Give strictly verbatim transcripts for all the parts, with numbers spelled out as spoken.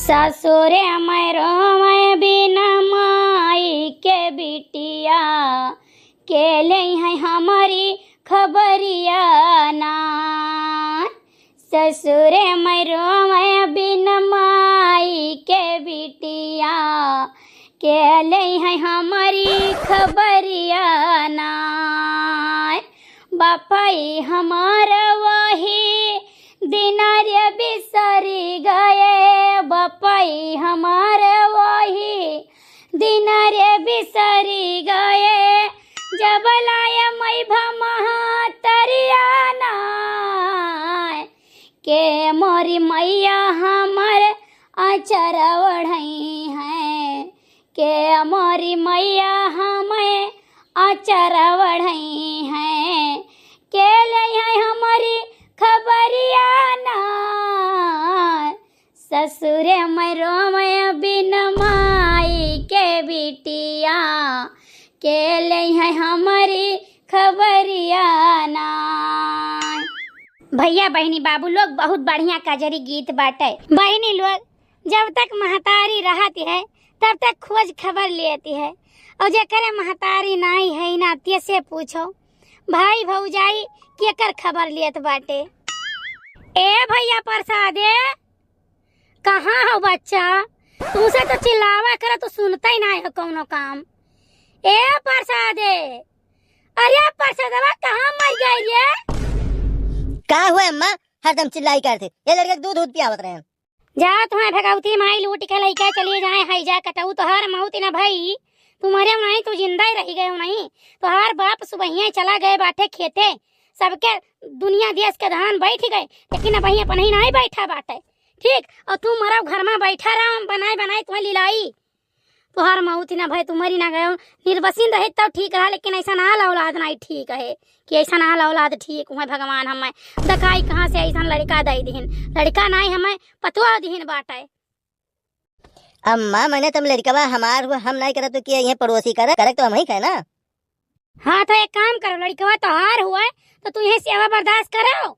ससुरे मैं रोवे बिन माई के बिटिया, के लेइहै हमरी खबरिया ना। ससुरे मैं रोवे बिन माई के बिटिया, के लेइहै हमरी खबरिया ना। बापई हमार वही दिन रे बिसरी गए, बापई हमार वही दिन रे बिसरी गए, जब लाय मई भमहा तरिया ना। के मोरी मैया हमर अचर ओढ़इहै, के मोरी मैया हमैं अचर ओढ़इहै, के लेइहै हमरी खबरिया ना। ससुरे मैं रोवे बिन माई के बिटिया, के लेइहै हमरी खबरिया ना। भैया, बहिनी, बाबू लोग, बहुत बढ़िया कजरी गीत बाटे। बहिनी लोग, जब तक महतारी रहत है, तब तक खोज खबर लेत है, और जेकरे महतारी नाई है ना, तेसे पूछो, भाई भौजाई केकर खबर लेत बाटे। ए भैया प्रसादे, कहाँ हो बच्चा? तुमसे तो चिल्लावा करा, तू सुनता ही ना हो कौनो काम। ए प्रसादे, अरे प्रसादवा कहाँ मर गई रे? का हुआ अम्मा, हरदम चिल्लाई करते? ये लड़के के दूध दूध पियावत रहे हैं। जा तुम्हें भगवती माई लूट के लइके चली जाए, है जा कटऊ तोहार मौत न भई, तू मरे नहीं, तू जिंदा ही रह गए हो नहीं। तोहार बाप सुबहिया चला गए बाटे खेते, सबके दुनिया देश के धान बैठ गए, लेकिन अब अपने नहीं बैठा बाटे। ठीक, और तू मरब घर में बैठा रहा, हम बनाए बनाए तुम्हें लिलाई। तोहार मौत ना भय, तू मरी ना गयो, निर्बसिन रहे तब ठीक रहा, लेकिन ऐसा ना औलाद नहीं ठीक है कि ऐसा ना औलाद ठीक हुए। भगवान हमें दकाई कहाँ से ऐसा लड़का दे दिहिन, लड़का नहीं हमें पतुआ दिहिन बाटे। अम्मा, मैंने तुम लड़कवा हमार हुआ, हम नहीं करत तो किया, ये पड़ोसी करे, करे तो हम ही कहे ना। हाँ, तो एक काम करो, लड़कवा तोहार हुआ, तो तू यही सेवा बर्दाश्त करो,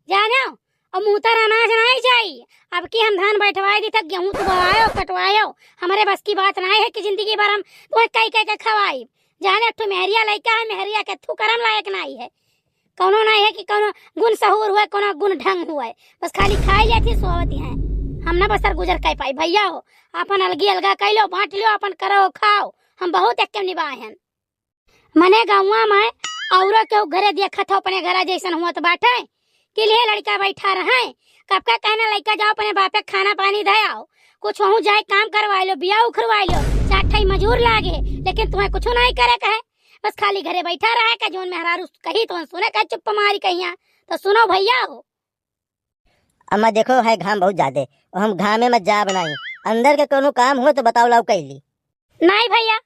जानो, और मुँहतर अनाज नहीं जाई। अब की हम धान बैठवाए दी, तक गेहूँ तू बोआयो, कटवायो, हमारे बस की बात नहीं है कि जिंदगी भर हम तुम्हें कई कई के खवाई। जाने, एक ठो मेहरिया लइका है, मेहरिया के थू करम लायक नहीं है, कौनो नहीं है कि कौनो गुण सहूर हुए, कौनो गुण ढंग हुए, बस खाली खाई लेती, सोवती हैं। हम ना बसर गुजर कर पाई। भैया हो, अपन अलगी अलगा कर लो, बांट लो, अपन करो, खाओ, हम बहुत एक निभाए हैं। मने गौवा में औरो केहू घरे देखत हो अपने घरा जैसन हुआ तो बाटे कि लिए लड़का बैठा रहे, कब का कहना लड़का जाओ अपने बापे खाना पानी दे आओ, कुछ वहूँ जाए काम करवाए लो, बिया उखरवाए लो, चार ठई मजूर लागे, लेकिन तुम्हें कुछ नहीं करे कहे, बस खाली घरे बैठा रहे का। जोन मेहरारू कही तो सुने का, चुप्प मारी कहिया तो सुनो भैया हो। अम्मा देखो, है घाम बहुत ज्यादे, और हम घामे में जाब नहीं। अंदर के कोनो काम हुआ तो बताओ, लाओ कैली। नहीं भैया,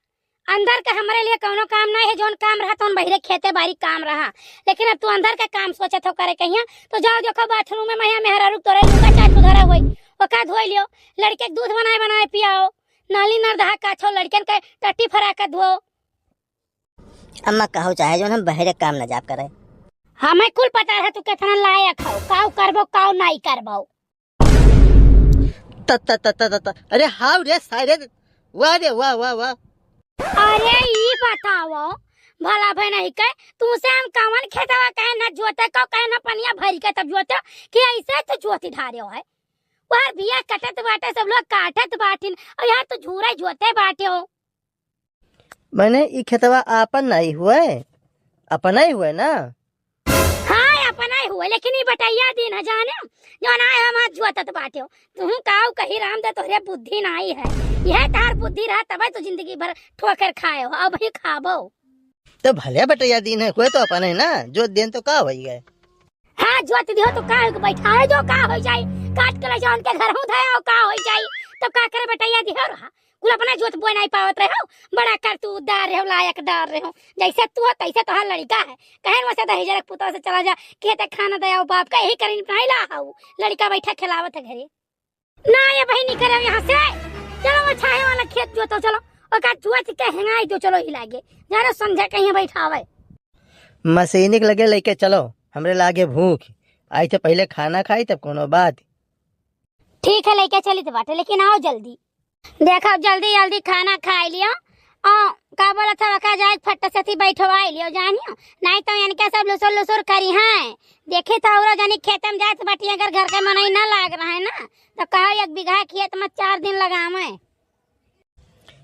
अंदर के हमरे लिए कोनो काम नहीं है, जोन काम रहा तौन बहिरे खेते बारी काम रहा, लेकिन अब तू अंदर के काम सोचत हो करे कहिया, तो जाओ देखो बाथरूम में मैया मेहरारू तोरे लुका चाचू धरा होई, ओका धोई लियो, लड़के के दूध बनाए बनाए पियाओ, नाली नर दहा काछो लड़कन के टट्टी फरा के धो। अम्मा कहौ चाहे जोन हम बहरे काम न जाब करे। हमें कुल पता रहे तू केतना लायक हौ, काउ करबो काउ नाई करबो। त, त, त, त, त, त, अरे हाउ रे सारे, वाह रे वाह, वाह, वाह। अरे ई बताओ, भला भे नहीं के, तुमसे हम कवन खेतवा कहे न जोते को, कहे न पनिया भरी के तब जोते, कि ऐसे तो जोती धारे हो है। वहर बिया कटत बाटे, सब लोग काटत बाटिन, और यहाँ तो झूरा जोते बाटे हो। मने ई खेतवा आपन नहीं हुए, अपना ही हुए ना? हाँ, अपना ही हुए, लेकिन ई बटैया दिन है जाने, जो ना है हम जोतत बाटे हो। तू काऊ कही राम दे, तोहरे बुद्धि नाई है, यह तार बुद्धि रहा तब तो जिंदगी भर ठोकर खाए हो, अब ही खाबो। तो भले बटैया दिन है, हुए तो अपने ना, जोत देन तो का होई गए। हाँ, जोत दियो तो का होई, बैठाए जो का होई जाई, काट के ले जाओ उनके घर हूँ धयाओ का होई जाई, तब का करे बटैया दियो रहा, कुल अपना जोत बोए नहीं पावत रहे हो, बड़ा करतूतदार रहे हो, लायकदार रहे हो, जैसे तू हो तैसे तोहार लड़का है, कहन वैसे दहेजर के पुतवा से चला जा, खेते खाना दयाओ बाप का, यही करीन नहीं ला हाउ, लड़का बैठा खिलावत है घरे। ना ये बहिनी करे यहाँ से, चलो वो छाहे वाला खेत जोतो चलो, ओका जोत के हेंगाई दो चलो ही लागे, जानो संझा कहीं बैठावे। मशीनी के लगे लेके चलो, हमरे लागे भूख, आई तो पहले खाना खाई तब कोनो बात। ठीक है, लइके चलित बाटे, लेकिन आओ जल्दी। देखो, जल्दी जल्दी खाना खाइ लियो। और का बोलत है, ओका जाए फट से थी बैठवाइ लियो, जानियो। नहीं तो इनके सब लुसुर लुसुर करिहैं। देखी तो औरो जनी खेते में जाए बाटी, अगर घर के मनई ना लाग रहा है ना, तो कहो एक बीघा खेत में चार दिन लगावे।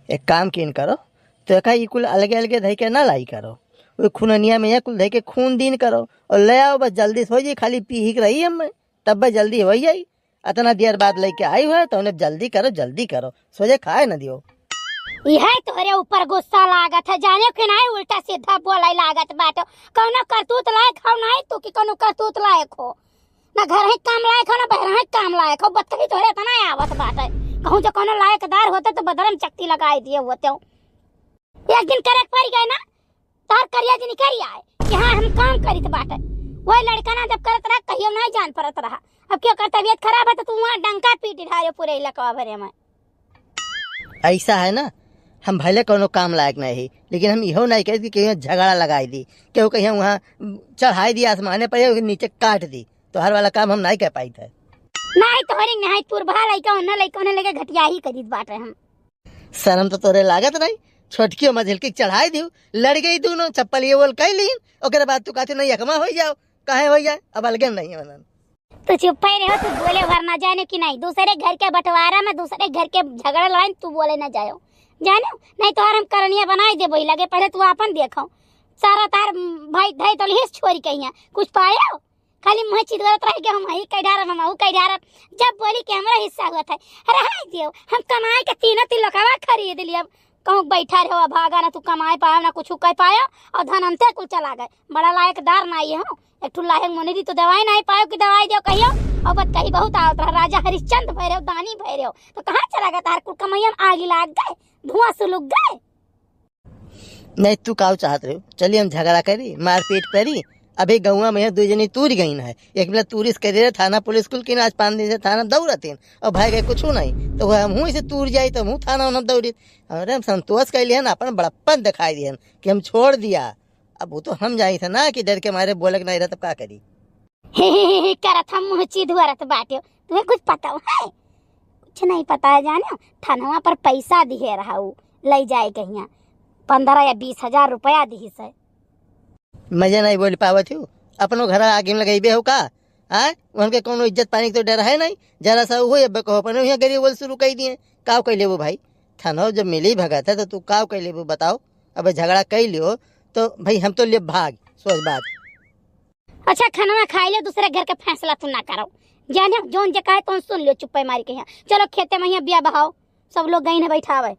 एक काम कीन करो, तो एका ई कुल अलगे अलगे धइ के ना लाई करो। वो खुननिया में ये कुल धइ के खून दीन करो और ले आओ, बस जल्दी से होइ जाई, खाली पीही के रही हमें, तब बस जल्दी होइ जाई। अतना देर बाद लइके आई हुआ है, तो उन्हें जल्दी करो, जल्दी करो, सोझे खाए न दियो। इहे तोहरे ऊपर गुस्सा लागत है, जाने के नाहीं उल्टा सीधा बोले लागत बाटो। कौनो करतूत लायक हो नाहीं तू कि कौनो करतूत लायक हो, ना घर ही काम लायक हो ना बहरा ही काम लायक हो। बतकही तोहरे इतना आवत बाटे, कहूँ जो कौनो लायकदार होते तो बदरम चक्ति लगाई दिए होते हो। एक दिन करे के पड़ गए ना, तोहर करिया जी निकल आए कि हाँ, हम काम करित बाटे। वही लड़का ना जब करत रहा, कहियो नहीं जान परत रहा। अब क्यों कर तबीयत खराब है तो तू वहाँ डंका पीट ढारे पूरे इलाका भरे में। ऐसा है ना, हम भले कोनो काम लायक नहीं है, लेकिन हम इहो नहीं कहे कि केहू झगड़ा लगाई दी, केहू कहीं वहाँ चढ़ाई दी आसमाने पर, या नीचे काट दी। तोहर वाला काम हम नहीं कर पाई थे। नहीं तोहरी नहीं, तू भा लइका उन्हें लइका उन्हें लेके घटिया ही करित बाटे हम। शर्म तो तोरे लागत नहीं, छोटकी और मझिलकी के चढ़ाई दियो, लड़ गई दोनों, चप्पल ये बोल कह लीन, ओकरे बाद तू कहते नहीं, एकमा हो जाओ, काहे हो जाए, अब अलगे नहीं है बनन। तू चुप ही रहो, तू बोले भर ना जाने कि नहीं, दूसरे घर के बंटवारा में, दूसरे घर के झगड़ा लड़ाई में तू बोले ना जाओ, जाने नहीं तो हम करनिया बनाई देबो ही लगे, पहले तू आपन देखो, सारा तार भाई धाई तो लिहिस छोरी कहिया, कुछ पायो? खाली मुँह चिदवरत रह गए, हम ही कह ढारब, हम हऊ कह ढारब। जब बोली कि हमरा हिस्सा हुआ था, अरे हाय दियो, हम कमाए के तीनों तीन लोकवा खरीद लियब। कहूँ बैठा रहो, भागा ना तू कमाए पायो ना कुछ कह पायो, और धन अंते कुल चला गए। बड़ा लायकदार ना ये हो, एक ठू लायक मुनीरी तो दवाई नहीं पायो कि दवाई दियो कहियो, और बत कही बहुत आवत रहा, राजा हरिश्चंद्र भैरव, दानी भैरव, तो कहाँ चला गया तार कुल कमैया में आगी लाग गए, धुआं सुलुक गए। नहीं, तू काऊ चाहत रहे हो? चलिए हम झगड़ा करी, मारपीट करी। अभी गौवा में है, दो जनी तूर गई है, एक बेला तूरिस करे रहे, थाना पुलिस कुल की ना, आज पाँच दिन से थाना दौड़त हैं और भाई गए कुछ नहीं, तो वह हम हूँ इसे तूर जाई तो हम हूँ थाना उन्हें दौड़ित। अरे हम संतोष कर लिहन, अपन बड़प्पन दिखाई दिहन कि हम छोड़ दिया। अब वो तो हम जाई थे ना कि डर के मारे बोले के नहीं रहे, तब का करी? हे, हे, हे, हे करत हम मुँह चिदवरत बाटे, तुम्हें कुछ पता है? कुछ नहीं पता है जाने, थनवा पर पैसा दिहे रहा उ, लई जाए कहिया, पन्द्रह या बीस हजार रुपया दिहिस है। मजे नहीं बोल पावत हो, अपनो घर आगे में लगइबे हो का? आय, उनके कोनो इज्जत पानी के तो डर है नहीं, जरा सा हुए अब कहो अपने यहाँ गरीब बोल शुरू कर दिए, काव कर लेबो भाई? थनवा जब मिली भगत है तो तू काव कर लेबो बताओ? अब झगड़ा कर लियो तो भाई हम तो ले भाग, सोच बात। अच्छा, खाना खाई लो, दूसरे घर के फैसला तू ना करो। जाने, जौन जे कहे, तौन सुन लियो, चुप्पे मारी के यहाँ। चलो, खेते में यहाँ बिया बहाओ, सब लोग गई न बैठावे।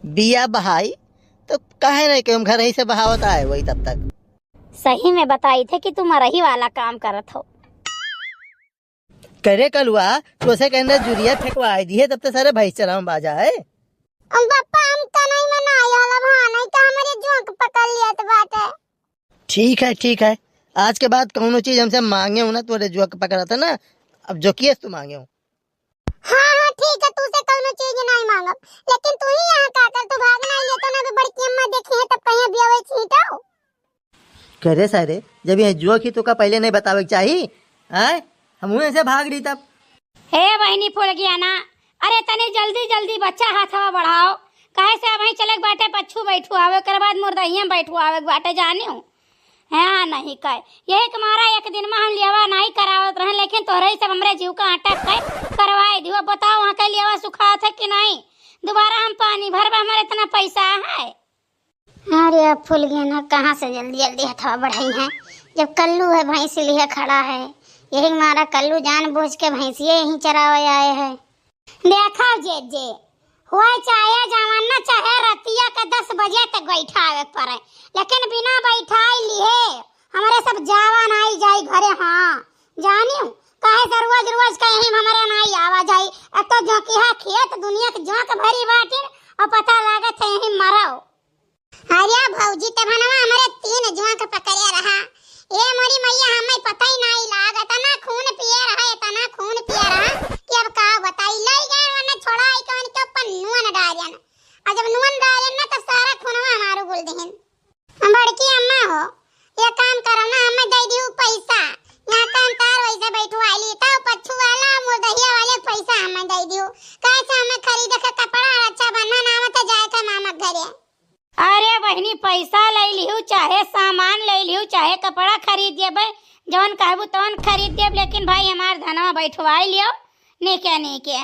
बिया बहाई? तो काहे नहीं कि हम घर ही से बहावत आए वही तब तक। सही में बताई थे कि तुम मरही वाला काम करत हो। करे कलुआ, तोसे कहने जुरिया फेंकवाई दी है, तब तो सारे भैंस चरावन बाजा है। हम पापा, हम कनई में ना आयल, अब हाँ, नहीं तो हमारे जोंक पकड़ लिया तो बात है। ठीक है, ठीक है, आज के बाद कौनो चीज हमसे मांगे हो ना, तोरे जोंक पकड़ा था ना, अब जो किए तू मांगे हो। हाँ, हाँ, ठीक है, तू से कौनो चीज नहीं मांगब, लेकिन तू ही यहाँ का कर, तू भाग नहीं लेता ना, अभी बड़की अम्मा देखी है, तब कहीं अभी आवे छीटो। करे सारे, जब यहाँ जुआ की तो का पहले नहीं बतावे के चाही? आय, हम हुए से भाग रही तब। हे बहिनी फुलगिया ना, अरे तनी जल्दी जल्दी बच्चा हाथवा बढ़ाओ, काहे से अबहीं चले के बाटे पच्छू बैठू आवे, ओकर बाद मुर्दहिया में बैठू आवे के बाटे जानियो। हाँ नहीं कहे, यही के मारा एक दिन में हम लेवा नहीं करावत रहे, लेकिन तोहरे सब हमरे जीव का आटा खाए करवाए दियो। बताओ वहाँ के लेवा सुखात है कि नहीं? दोबारा हम पानी भरबा, हमारे इतना पैसा है? अरे अब फूल गया ना, कहाँ से जल्दी जल्दी हथवा बढ़ाई है, जब कल्लू है भैंस लिए खड़ा है, यही मारा कल्लू जानबूझ के भैंसिए यहीं चरावे आए है। देखा जे जे, होए चाहे जवान ना, चाहे रतिया के दस बजे तक बैठावे के पड़े, लेकिन बिना बैठाई लिए हमरे सब जावा नाई जाई घरे। हाँ जानियो, काहे से रोज रोज कहीं हमरे नाई आवा जाई। एक तो जोंकिहा खेत दुनिया के जोंक भरी बाटिन, और पता लागत है यहीं मरव। अरे भौजी, तब हनवा हमरे तीन जोंक पकड़े रहा। ए मोरी मैया, हमें पता ही नहीं लाग, इतना खून पिए रहा, इतना खून पिए रहा कि अब का बताई। लई गए वरना छोड़ाई के उनके ऊपर नून डालन। और जब नून डालन ना, तो सारा खूनवा हमारू गुल देहन। हम बड़की अम्मा हो, ये काम करो ना, हमें दे दियो पैसा, ना कान तार वैसे बैठवाई ली, तब पच्छू वाला मुर्दहिया वाले के पैसा हमें दे दियो। कैसे हमें खरीदे के कपड़ा और अच्छा बन्हन आवत है, जाए के मामा के घरे। अरे बहिनी, पैसा ले लिहू, चाहे सामान ले लिहू, चाहे कपड़ा खरीद देबे, जौन कहबू तौन खरीद देब, लेकिन भाई हमार धनवा बैठवाई लियो, नीके नीके।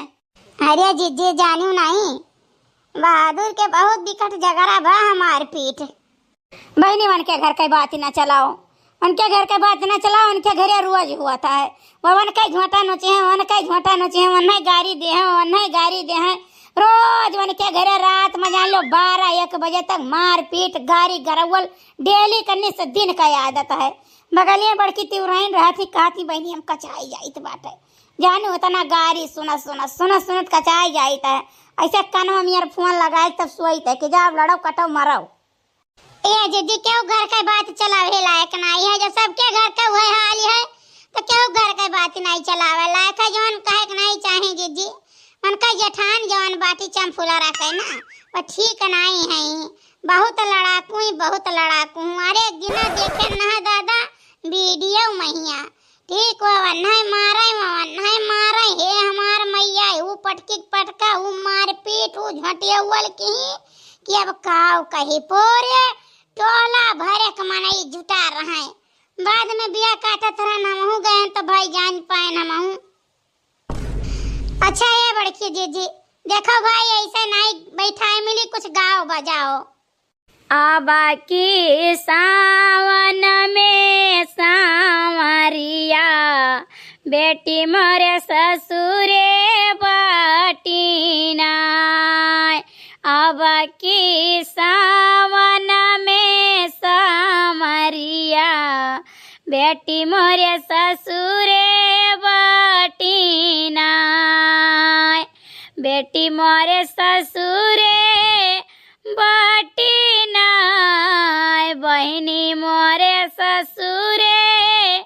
अरे जिज्जी, जानू नहीं, बहादुर के बहुत बिकट झगड़ा बा, हमार पीठ। बहिनी, उनके घर के बात न चलाओ, उनके घर के बात न चलाओ, उनके घरे रोज होत है। वो उनके झोंटा नोचे हैं, उनके झोंटा नोचे हैं, उन्हें गारी दे हैं, उन्हें गारी दे हैं। रोज उनके घरे रात में जान लो बारह एक बजे तक मारपीट, गारी गरौल डेली करने से दिन का आदत है। बगलिया बड़की तिवराइन रहत ही, कहती, "बहिनी, हम कचाई जाइत बाटे।" जानू, उतना गारी सुनत, सुनत, सुनत, सुनत कचाई जाइत है। ऐसे कानवा में earphone लगाए तब सोइत है कि जाओ लड़ो, कटो, मरो। ए जिज्जी, केहू घर के बात चलावे लायक नाई है, जब सबके घर के उहे हाल है, तो केहू घर के बात नाई चलावे लायक है। जौन कहे के नाई चाही जिज्जी, उनका जेठान जौन बाटी चंफुला रखे ना, वो ठीक नाई है। बहुत लड़ाकू ही, बहुत लड़ाकू हूँ। अरे एक दिना देखे ना दादा, video महिया, ठीक, वो वन्है मारै, वो वन्है मारै, हे हमार मैया, ऊ पटकी के पटका, ऊ मारपीट, ऊ झटियौल की, कि अब काव कही, पूरे टोला भरे के मनई जुटा रहै। बाद में बिया काटत रहन, हमहू गए तो भाई जान पाएन हमहू। अच्छा, ए बड़की जिज्जी, देखो भाई, ऐसे नाई बैठाए मिली, कुछ गाओ बजाओ। अब की सावन में सांवरिया, बेटी मोरे ससुरे बटी नाय। अब की सावन में सांवरिया, बेटी मोरे ससुरे बटी नाय। बेटी मोरे ससुरे बटी नाय, बहिनी मोरे ससुरे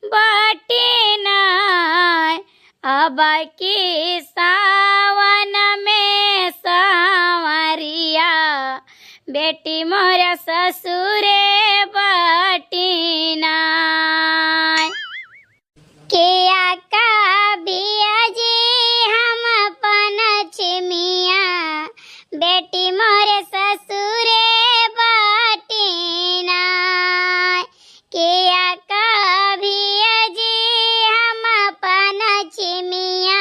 बटी नाय। अब की सावन में सांवरिया, बेटी मोरे ससुरे बटी नाय। किया का बिया जी हम पनचमिया, बेटी मोरे ससुरे बटी नाय। किया का बिया जी हम पनचमिया,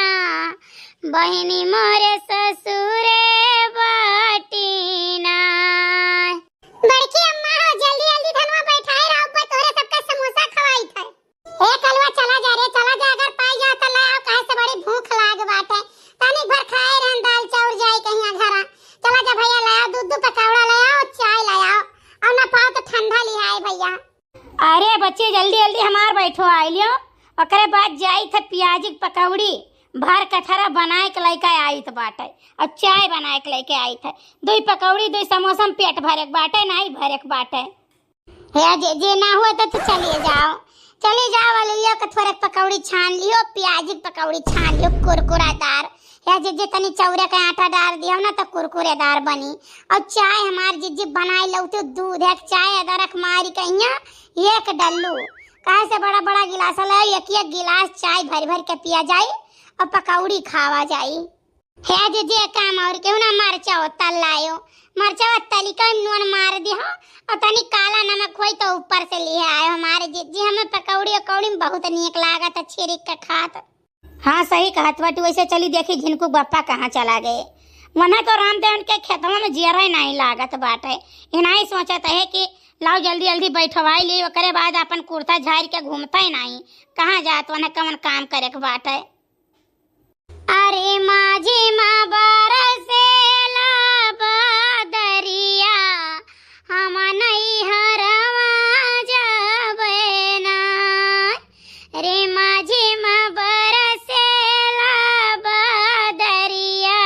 बहिनी मोरे ससुरे बटी नाय। बड़की अम्मा हो, जल्दी जल्दी धनवा बैठाए रहो, ऊपर तोहरे सबका समोसा खवाई थे। ए कलुआ, चला जा रे, चला जा, अगर पाई जा त ले आओ, काहे से बड़ी भूख लाग बाटे। तनिक भर खाए रहन दाल चाउर जाई कहिया घरा। चला जा भैया, ले आओ दूध, दू पकौड़ा ले आओ, चाय ले आओ, और ना पाओ तो ठंडा लिहाए भैया। अरे बच्ची, जल्दी जल्दी हमार बैठो आई लियो, ओकरे बाद जाई थे प्याजी के पकौड़ी भर कठरा बनाए के लेके आई थे बाटे, और चाय बनाए के लेके आई थे। दुई पकौड़ी दुई समोसा में पेट भरे के बाटे, नाई भरे के बाटे। हे जे, जे ना हुआ तो तू चलिए जाओ, चलिए जाओ, अलुइया के थोड़े पकौड़ी छान लियो, प्याजी के पकौड़ी छान लियो, कुरकुरादार। हे जे, जे तनी चौरा के आटा डार दियो ना तो कुरकुरेदार बनी। और चाय हमार जिज्जी बनाए लौटे दूध है, चाय अदरक मारी कहिया एक डल्लू, काहे से बड़ा बड़ा गिलास ले, एक एक गिलास चाय भर भर के पिया जाई और पकौड़ी खावा जाई। हे जिज्जी, एक काम और केहू ना, मरचा तल लायो, मरचा तली का नून मार दिहो और तनी काला नमक होई तो ऊपर से लिहे आयो। हमारे जिज्जी हमें पकौड़ी उकौड़ी में बहुत नीक लागत है, छिरिक के खात। हाँ, सही कहत बाटू। वैसे चली देखी झिनकू बप्पा कहाँ चला गए। वन्हा तो रामदेवन के खेतवा में जियरा ही नहीं लागत बाटे। इनाही सोचत है कि लाओ जल्दी जल्दी बैठवाई ली, ओकरे बाद अपन कुर्ता झाड़ के घूमता ही नहीं, कहाँ जात वन्हा कवन काम करे के बाटे। अरे माझी मा बरसेला बदरिया, हम नैहरवा जाबे ना। रे माझी मा बरसेला बदरिया,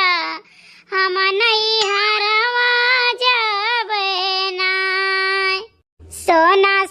हम नैहरवा जाबे ना। सोना